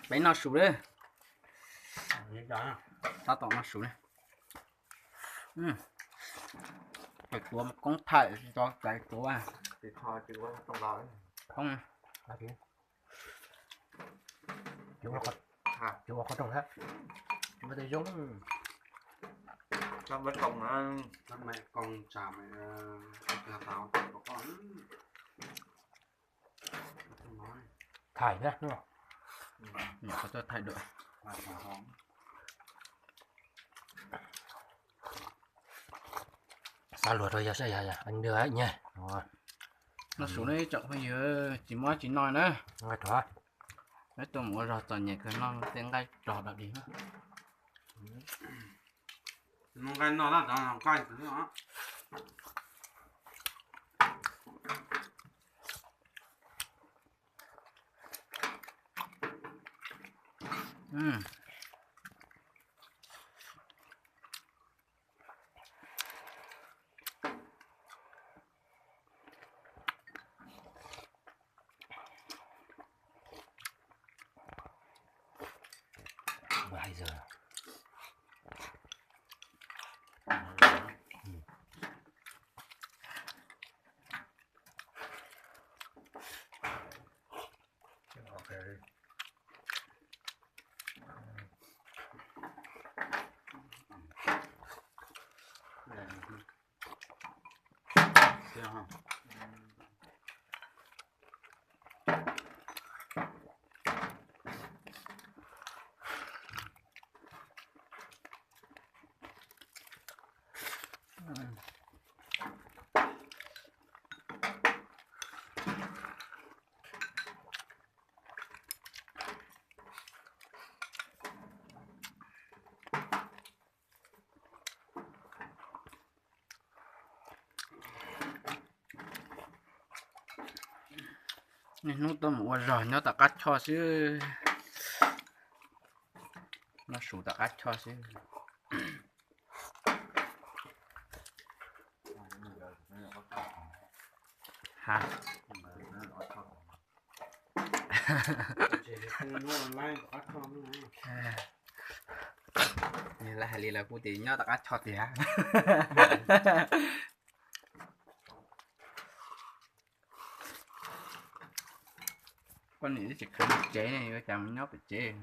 Peb noj su lawm. Tab tom noj su ne. Tuav koob thaij tso cais tuav. Thoob. Ces ua qhov rooj thiab, ces ua tej zoo. Koj muab koos, koj muab koos tsam, thaij thiab. Nyuam qhuav tuaj thaij dua. Xa luag rau yog saib yog nyag. Noj su ne tsoom phooj ywg, tsis muaj tsis noj na. Nqaij rog. Peb tuaj mus ua zog txom nyem kawg, noj tej nqaij rog dog dig. Noj nqaij noj lab rov nqaij. Niaj hnub tuaj mus ua zog nyob tom qab choj xwb. Noj su tom qab choj xwb. Ha. Nws hais li lawv kuj tias nyob tom qab choj tiag. Koj niam tsis khwv mus tsev ne, yuav cas mus nyob pem tsev.